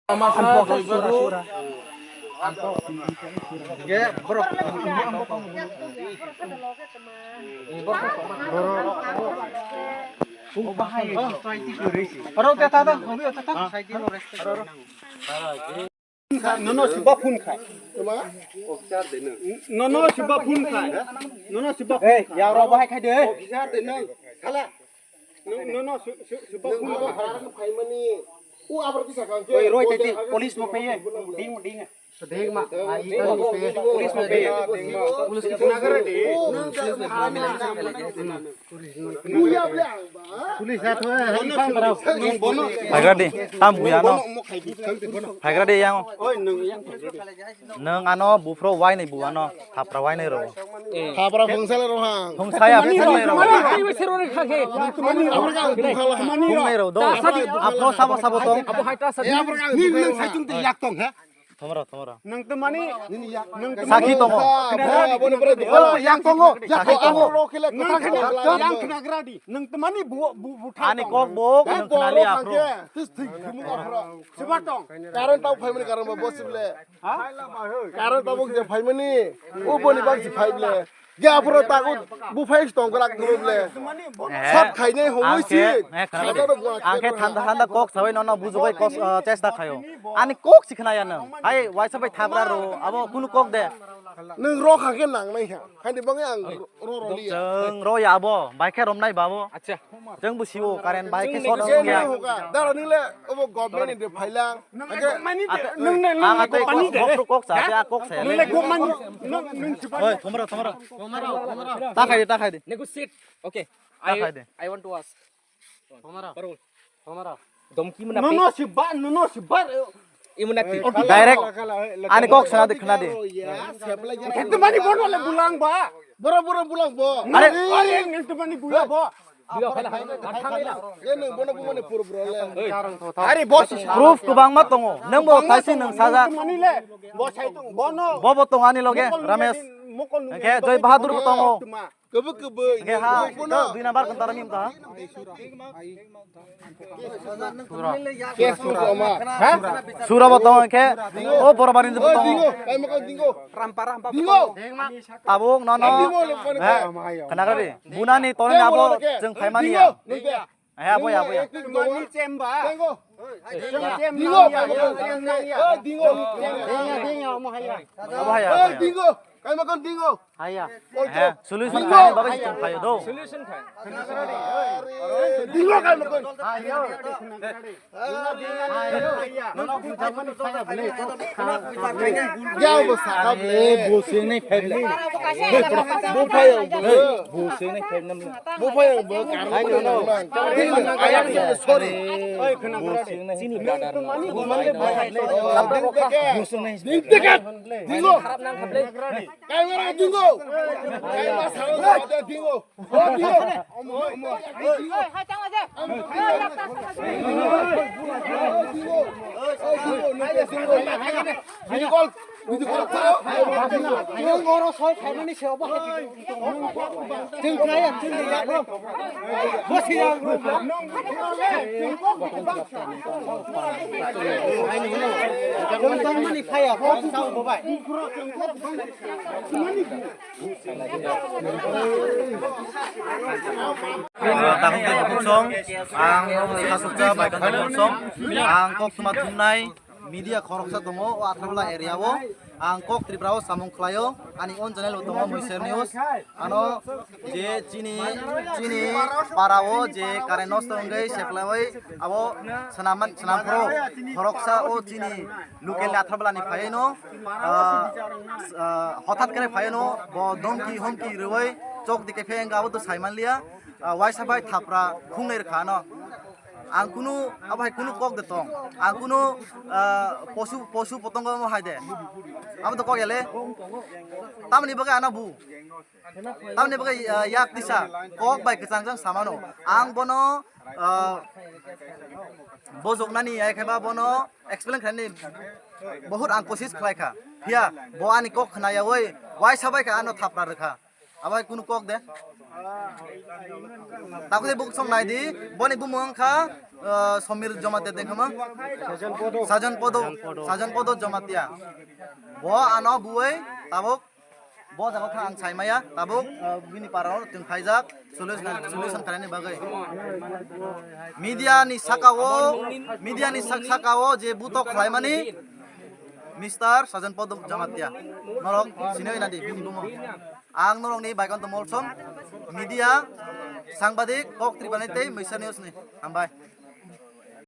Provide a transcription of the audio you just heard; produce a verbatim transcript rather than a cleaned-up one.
Ama pha suru. Ge borok. Oro te ta ta, oro te ta. Nono siba phun khai. Nono siba phun khai. Nono siba phun khai. Hey, ya ro bahai khai de. Officer de nang. Sala. Nono siba phun khai. Phaimani. U abar kisa kang. Oi, roi tete police mo peye. Ding ding. Ding ma. Police mo peye. Police mo peye. Police atho hai pang brao. Phaikra di, tam buya no. Phaikra di yang. Nwng ano buphro wai ni buwa no, thapra wai ni ro. Thapra phungsala ro hang. Phungsaya phungnai ro. Phungnai ro do. Aphro sabo sabo tong. Nini nang saichung te yak tong ha. Thomro, thomro. Nang te mani, nang te sakhi mani tongo. Bo, bo, bo, bo, bo, yang tongo. Sakhi tongo. Yang khnagra di. Nang te mani bu, bu, bu thai ani tongo. Kok bo, nang khna li aphro. Tis thik khumung aphro. Siba tong. Karon tau phaimani karon bo, bo sible. Ha? Karon tau bo je phaimani. O boni bak si phaible. Ge aphro tago buphai tong grak guru le. Sab khainai hongwi si. Khada rok gua. Ang khe thanda thanda kok sabai nono bujugoi kok, ah, chesta khayo. Ani kok si khnaya nang. Hai waisa bai thapra ro. Abo kunu kok de. Nang ro kha khe nang nai kha. Hani bangai ang ro ro liya. Chwng ro ya abo. Bai khe romnai babo. Acha. Chwng bo siwo current bai khe sot wngya. Dara nile obo government ni de phailang. Nung le gokmani de, nung le, nung le gokmani de. Kok sa, kok sa. Nung le gokmani, nung, nung sibar. Oi, thomra, thomra. Ta khai de, ta khai de. Negotiate. Okay. Ta khai de. I want to ask. Thomra. Parul. Thomra. Domki mana? No, no, sibar, no, no, sibar. Imunati. Direct. Ani kok sana de, khna de. Ekdom mani bono le bulang ba. Boro, boro bulang bo. Are, are, ekdom mani bulang ba. Are boss. Proof kwbangma tongo. Nwng bo taisi nwng sajak. Bo bo tong ani loge, Ramesh. Hwnkhe Joy Bahadur bo tongo. Hwnkhe ha, dui number kwntaro mim ta. Sura bo tongo hwnkhe. O Borobari bo tongo. Tabuk nono. Khnagra di. Bunani tongni abo chwng phaimani ya. He abo ya, abo ya. Abo hai ya, abo ya. He, solution khai ni bagwi chwng phaio do. Solution khai. Dingo kai mo kon. Ya bo sa le. Bo se nei khai le. Bo phai bo. Bo se nei khai nam le. Bo phai bo kar. Ai no no. Sorry. Bo se nei. Chini brother. Bo se nei. Dingo. Kai ma ra dingo. Kai ma sa dingo. Takhuk tei bukhuk song, ang Sasukcha Baikanta Mol song, ang kok tuma thumnai media khoroksa tongo o Atharmala area o, ang kok Tripura o samung khlaio, ani own channel bo tongo Muiser News, ano je chini, chini para o je current nosto wngwi seplaiwi abo swnam, swnam phuru khoroksa o chini local ni Atharmala ni phaiwi no, ah, ah, hothat khe phaiwi no, bo domki homki rwui chok dike phe wngkha, abo to sai manliya, ah, waisa bai thapra khungnai rwkha ano. Ang kunu, abo hai kunu kok de tong, ang kunu, ah, posu, posu potongo mo hai de, abo to kok yale, tamni bagwi ano bu, tamni bagwi, ah, yak tisa kok bai kwchang jang samano, ang bono, ah, bojoknani, ai khe ba bono explain khlainani bahut ang kosis khlai kha. Phiya bo ani kok khna yaui waisa bai kha ano thapra rwkha. Abo hai kunu kok de. Takoi buk song nai di, boni bumung wngkha, uh, Somir Jamatia tengkhama. Sajan Podo. Sajan Podo, Sajan Podo Jamatia. Bo ano buwai tabuk, bo jaga kha ang saimaya, tabuk, uh, bini parao tong phaijak, solution, solution khlaini bagwi. Media ni sakao, media ni sak-, sakao je butok khlaimani, Mister Sajan Podo Jamatia. Norok sinoi nadi bini bumung. Ang norokni Baikanto Molsom, media, sangbadik, kok Tripani tei Meisa News ni. Hambai.